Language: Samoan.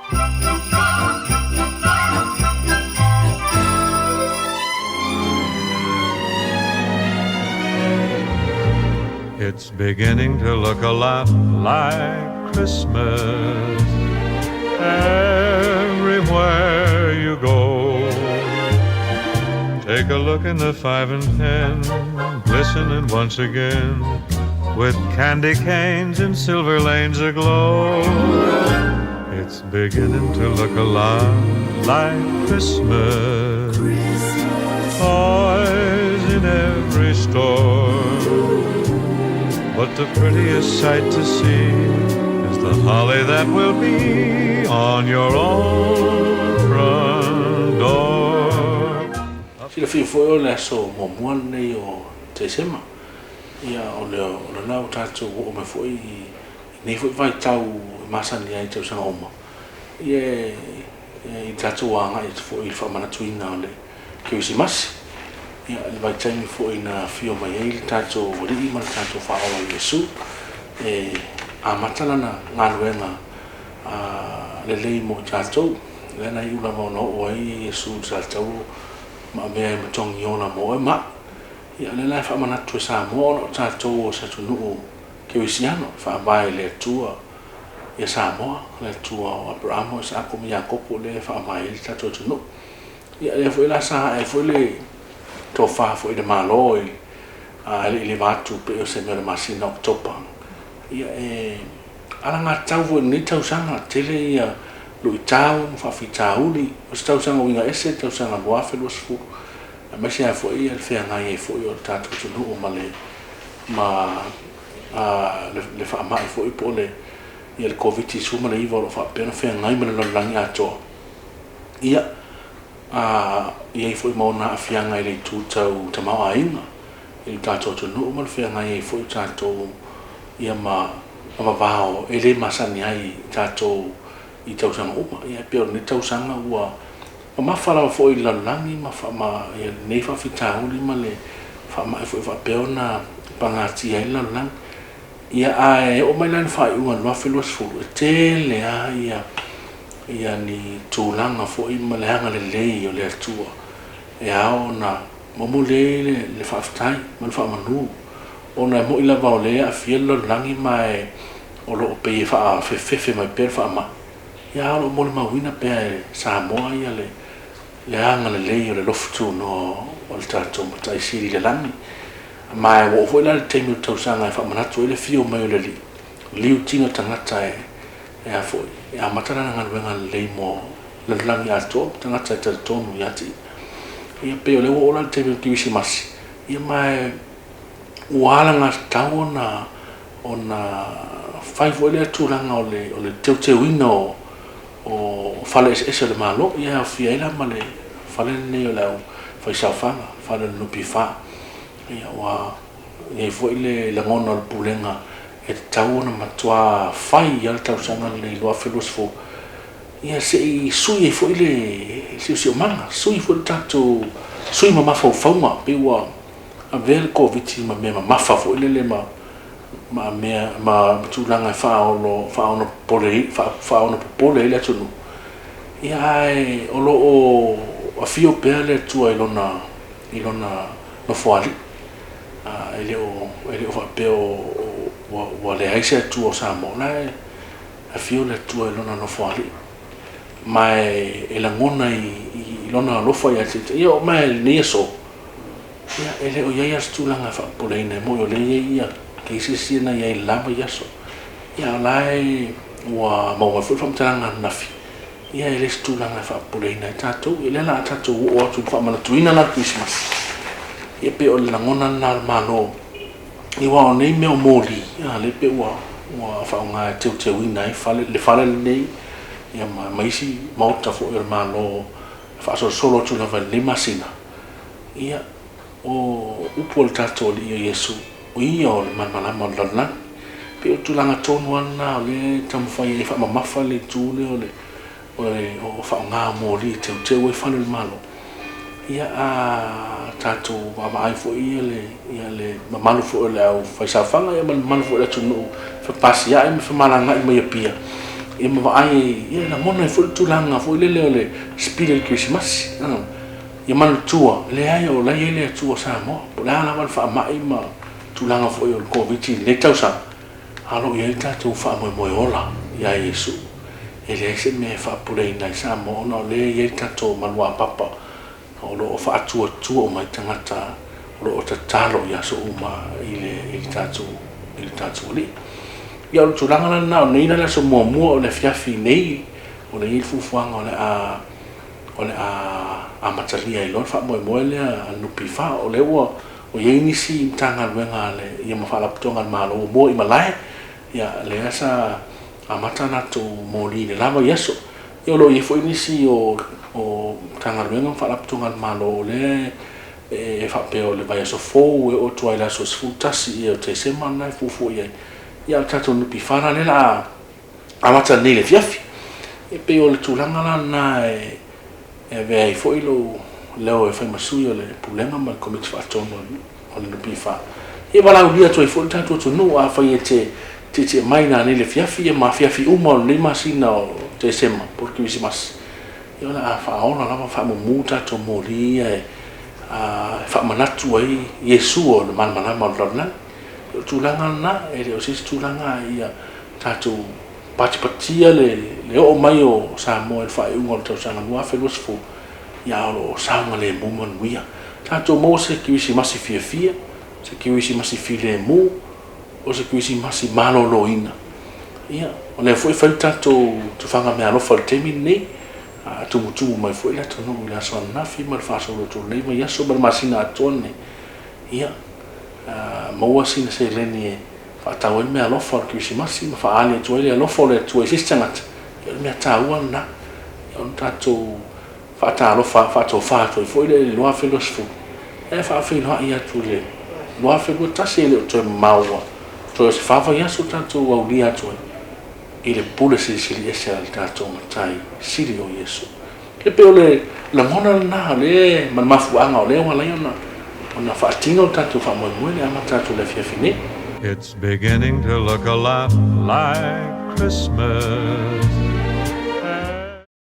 It's beginning to look a lot like Christmas everywhere you go. Take a look in the 5 and 10, glistening once again with candy canes and silver lanes aglow. It's beginning to look a lot like Christmas. Toys in every store. But the prettiest sight to see is the holly that will be on your own front door. Silafia foi o le aso muamua lenei o Tesema. Ia, o le o lena ua tatou oo mai foi i lenei foi vaitau e masani ai i tausaga uma, ia e i tatou agai atu foi i le faamanatuina o le Kerisimasi, ia le vaitaimi foi na afio mai ai le tatou Alii ma le tatou Faaola o Iesu e amata lana galuega lelei mo i tatou. Lea na iu lava ona oo ai Iesu i le Salatauo ma avea ai ma togi ola mo oe ma au. Ia o lea la e faamanatu e Samoa ona o tatou o se atunuu kerisiano e faavae i le Atua ia Samoa, le Atua o Aperamo, Isaako ma Iakopo lea e faavae ai le tatou atunuu. Ia lea foi la sa ae ai foi le tofa foi i le Malo i a e le i leva atu pei o se mea o le masina o Oketopa. Ia e alagatatau foi i lenei tausaga, tele ia luitau ma faafitauli, o se tausaga uiga ese le tausaga 2020, aemaise lava foi le feagai ai foi o le tatou atunuu ma le ma le faamai foi po o le ia le Koviti-19 o lo o faapea ona feagai ma le lalolagi atoa. Ia, a i ai foi ma ona aafiaga i le itu tau tamaoaiga i le tatou atunuu ma le feagai ai foi o tatou ia ma vavao e le masani ai i tatou i tausaga uma. Ia e pei o lenei tausaga ua mamafa lava foi i le lalolagi ma ma ia lenei faafitauli ma le faamai foi faapea ona pagatia ai le lalolagi. Ia ae oo mai la i le faaiuga o le 2020, e tele lava ia ia ni tulaga foi ma le agalelei o le Atua e ao ona momoli ai le faafetai ma le faamanu, ona e moni lava o lea e aafia le lalolagi ma e o lo o pei e faafefefe mai pea le faamai, ia a o lo o molimauina pea e Samoa ia le le agalelei o le alofa tunoa o le tatou Matai Sili i le lagi. Ma e ua oo foi la i le taimi o le tausaga e faamanatu ai le afio mai o le Alii, liu tino tagata e e a foi, e amata lana galuega lelei mo lalolagi atoa ma tagata e talitonu ia te ia. Ia pei o lea ua oo la i le taimi o le Kerisimasi, ia ma e ua alagatatau ona ona fai foi lea tulaga o le o le teuteuina o o fale eseese o le Malo, ia e aofia ai la ma le fale lenei o le au faisaofaga, fale o le NPF. Ia ua i ai foi le lagona o le Pulega e tatau ona matua fai lava le tausaga lenei 2020, ia se i sui ai foi le siosiomaga, sui foi le tatou sui ma mafaufauga, pei ua avea le Koviti ma mea mamafa foi lele ma ma mea ma tulaga e faaolo faaono popole faaono popole ai le atunuu. Ia ae o lo o afio pea le Atua i lona i lona nofoalii. E le o e le o faapea ua ua leai se Atua o Samoa, o la e afio le Atua i lona nofoalii ma e e lagona i lona alofa ia te ia oo mai i lenei aso, ia e le o i ai lava se tulaga e faapopoleina, e moni o lea e i ai ia cases ia na i ai i le la vaiaso, ia a o la e ua maua mai foi le faamatalaga ananafi, Ia e le o se tulaga e faapopoleina ai tatou. Ia lea o le a tatou oo atu i le faamanatuina la o le Kerisimasi. Ia pei o le lagona lena o le Malo, aua o nei mea o moli, a lea pei ua ua faaaoga e teuteuina ai fale, le fale lenei ia ma ma isi maota foi o le Malo e faasolosolo atu lava i lenei masina. Ia, o upu a le tatou Alii o Iesu, o Ia o le malamalama o le lalolagi. E pei o le tulaga tonu lava lena o lea e taumafai ai e faamamafa le itu lea o le o le o faaaoga o moli e teuteu ai fale o le Malo. Ia a tatou vaavaai foi ia le ia le mamalu foi o le aufaisaofaga ia ma le mamalu foi o le atunuu e fepasia'i ma femalaga'i mai Apia, Ia ma vaai ai, ia e lagona ai foi le tulaga foi lele o le sipili o le Kerisimasi. Ia manatua, e leai o la e i ai le Atua o Samoa. Po o le a lava le faamai ma tulaga foi o le Koviti i lenei tausaga, a o lo o i ai le tatou faamoemoe ola ia Iesu. E leai se mea e faapuleina ai Samoa ona o lea e i ai le tatou maluapapa o lo o faatuatua uma ai tagata o lo o tatalo i aso uma i le tatou i le tatou Alii. Ia o le tulaga la lena, o nei la le aso muamua o le afiafi nei, o lea e i ai le fuafuaga o le a o le a amatalia ai loa le faamoemoe lea a le NPF. O lea ua i ai nisi Matagaluega a le ia ma Faalapotopotoga a le Malo ua mua i malae, ia lea sa amata a latou moli i le la vaiaso. Ia o lo o i ai foi nisi o Matagaluega ma Faalapotopotoga a le Malo o lea e faapea o le vaiaso fou e oo atu ai i le aso 11 o Tesema lena e fuafua i ai. Ia a o le tatou NPF la lea o le a amata nei i le afiafi. E pei o le tulaga la lena e avea ai foi lou leo e fai ma sui o le Pulega ma le Komiti Faatonu o le NPF. E valaaulia atu ai foi le tatou atunuu, afai e te tietie mai nanei i le afiafi ia ma afiafi uma o lenei masina o Tesema po o le Kerisimasi, ia o le a faaola lava faamumu tatou moli ia e faamanatu ai Iesu o le malamalama o le lalolagi. O le tulaga lena, e le o se isi tulaga ia tatou patipatia le oo mai o Samoa i le faaiuga o le tausaga 2020, ia a o lo o saogalemu manuia. Tatou maua se Kerisimasi fiafia, se Kerisimasi filemu, o se Kerisimasi maloloina. Ia, o lea foi e fai le tatou tufaga meaalofa i le taimi lenei, a tumutumu mai foi le atunuu i le aso ananafi ma le faasolo atu o lenei vaiaso ma le masina atoa lenei, ia, maua sina seleni e faatau ai le meaalofa o le Kerisimasi ma faaali atu ai le alofa o le Atua i se isi tagata, ia o le mea taua lena. Ia ona tatou faatalofa faatofa atu ai foi lea i le 2020, ae faafeiloai atu i le 2021, e le o toe mamao ua toe o se fa vaiaso tatou aulia atu ai i le pule silisili ese a le tatou Matai Sili o Iesu. E pei o le lagona lena o lea ma le mafuaaga o lea ua ala ai ona faatino le tatou faamoemoe le amata atu i le afiafi nei. It's beginning to look a lot like Christmas.